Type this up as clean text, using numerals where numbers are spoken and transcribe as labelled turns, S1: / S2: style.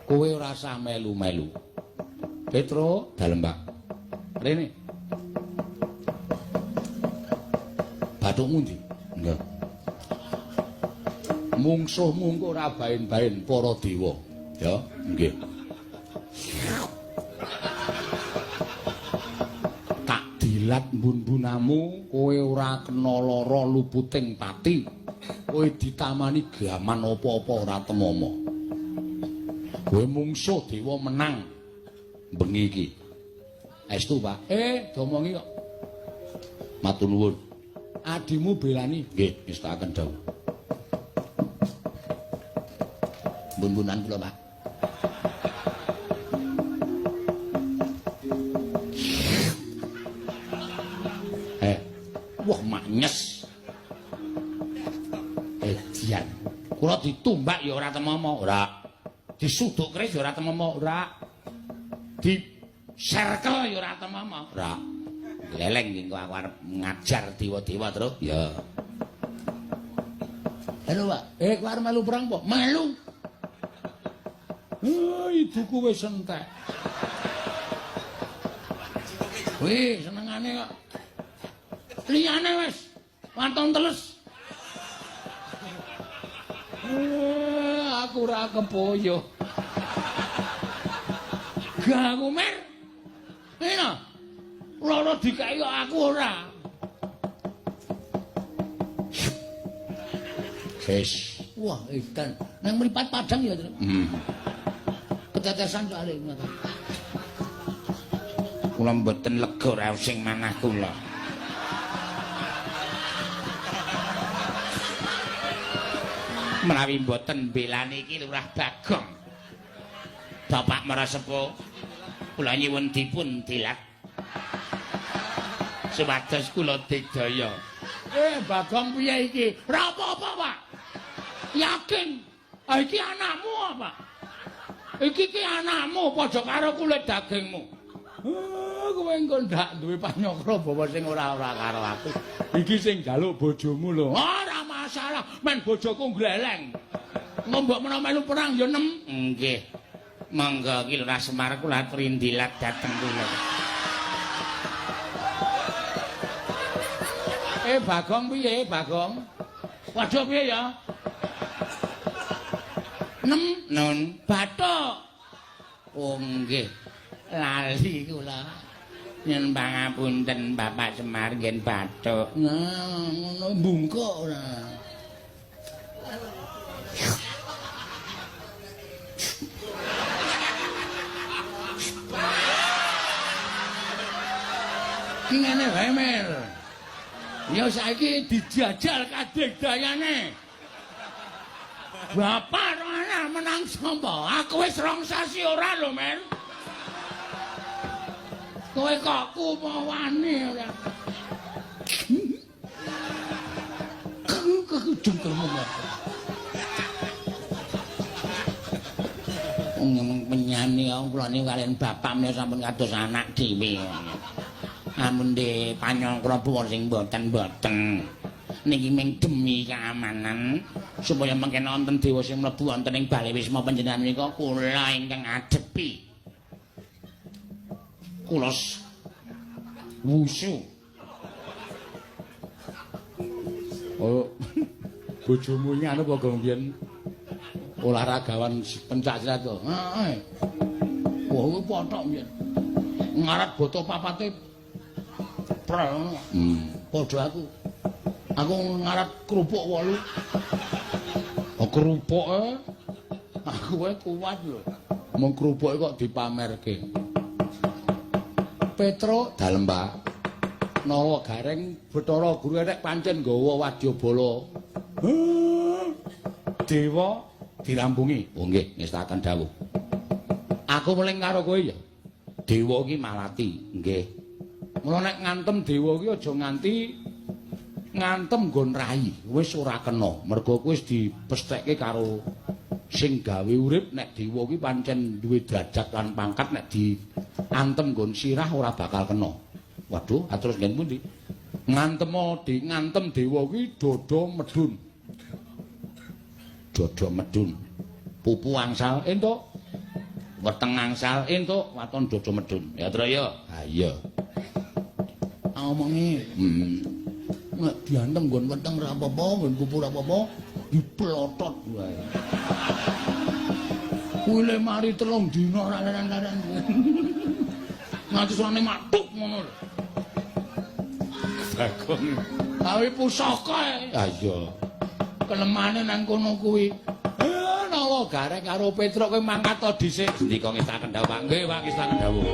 S1: Kowe ora usah melu-melu. Petro, dalem, Pak. Rene. Bathukmu ndi? Nggih. Mungsuhmu engko ora baen-baen para dewa. Ya, nggih. Tak dilat mbun-mbunamu, kowe ora kena lara luputing pati. Kowe ditamani gaman apa-apa ora temama. Kowe mungsuh dewa menang bengi iki. Estu, Pak. Domongi kok. Matur nuwun. Adimu belani. Nggih, ngestakaken dawuh. Mbun-mbunan kula, Pak. Wah, maknyes. Edian. Kula ditumbak ya ora temama, ora. Disuduk keris ya ora temama, ora. Diserkel ya ora temama, ora. Gleleng iki aku arep ngajar dewa-dewa, Truk. Ya. Halo, Pak. Kowe arep melu perang apa? Melu. Ibuku wis entek. Wih, senengane kok. Liyane wis waton teles. Aku ora kepoyo. Gak aku mer. Ngene. Loro dikeki kok aku ora. Wis. Wah, edan. Nang mripat padang ya, Truk. Ketetesan soalé ngono.
S2: Kula mboten lega raos sing manah kula. Menawi mboten belani iki Lurah Bagong. Bapak Marasepuh, kula nyuwun dipun dilat. Supados kula digdaya.
S1: Bagong piye iki? Ora apa-apa, Pak. Yakin. Ah, iki anakmu apa? Iki ki anakmu padha karo kulit dagingmu. Kowe engko ndak duwe panyokra bawa sing ora-ora karo aku. Iki sing njaluk bojomu lho. Ora masalah, men bojoku gleleng. Mbok menawa melu perang ya nem.
S2: Nggih. Monggo ki Lurah Semar kula aturi ndilat dhateng kula.
S1: Bagong piye, Bagong? Waduh piye ya? Nem
S2: Nun.
S1: bathuk.
S2: Oh nggih. Lali kula. Nyuwun pangapunten Bapak Semar ngen bathuk.
S1: Nah, ngono bungkuk ora. Ki ngene wae, Mer. Ya saiki dijajal kadigdayane. Bapak anak menang sapa? Aku wis 2 sasi ora lho, Mer. Kowe kok kumawane ora. Jengkelmu.
S2: Wong penyani kula niku kaliyan bapak menika sampun kados anak dhewe. Amun de panyangkra buwa sing mboten-mboten. Niki ming demi keamanan supaya mengken wonten dewa sing mlebu wonten ing bale wisma panjenengan menika kula ingkang adepi. Kula wusu.
S1: Oh. Bojomu iki anu apa gong biyen olahragawan pencak silat to? Heeh. Wah, kuwi pothok biyen. Ngarat boto papate prel ngono. Padha aku. Aku ngarat kerupuk 8. Oh, kerupuke. Aku wae kuat lho. Mung kerupuke kok dipamerke. Petro dalem, Pak. Nawa Gareng Bathara Guru enek pancen nggawa wadyabala. Dewa dirampungi.
S2: Oh nggih, ngestakaken dawuh.
S1: Aku meling karo kowe ya.
S2: Dewa iki malati, nggih.
S1: Mula nek ngantem dewa iki aja nganti ngantem nggon rai, wis ora kena. Mergo kuwi wis dipestheke karo sing gawe urip nek dewa iki pancen duwe derajat lan pangkat nek diantem nggon sirah ora bakal kena. Waduh, terus nggen pundi? Ngantemo di ngantem dewa kuwi dada medhun.
S2: Dada medhun. Pupu angsal
S1: entuk. Weteng angsal entuk waton dodo medun. Ya, Tru ya. Ha iya. Omongi. Nek diantem nggon weteng ora apa-apa, nggon pupu ora apa-apa, diplotot wae. Kuwi le mari 3 dina ora leren-leren. Nganti suarane matuk ngono lho. Bagong. Awi pusaka e. Ha iya. Kelemane nang kono kuwi. Nawa gareng karo Petruk kowe mangkat to dhisik. Sendika ngestaken dawuh, Pak. Nggih, Pak, ngestaken dawuh.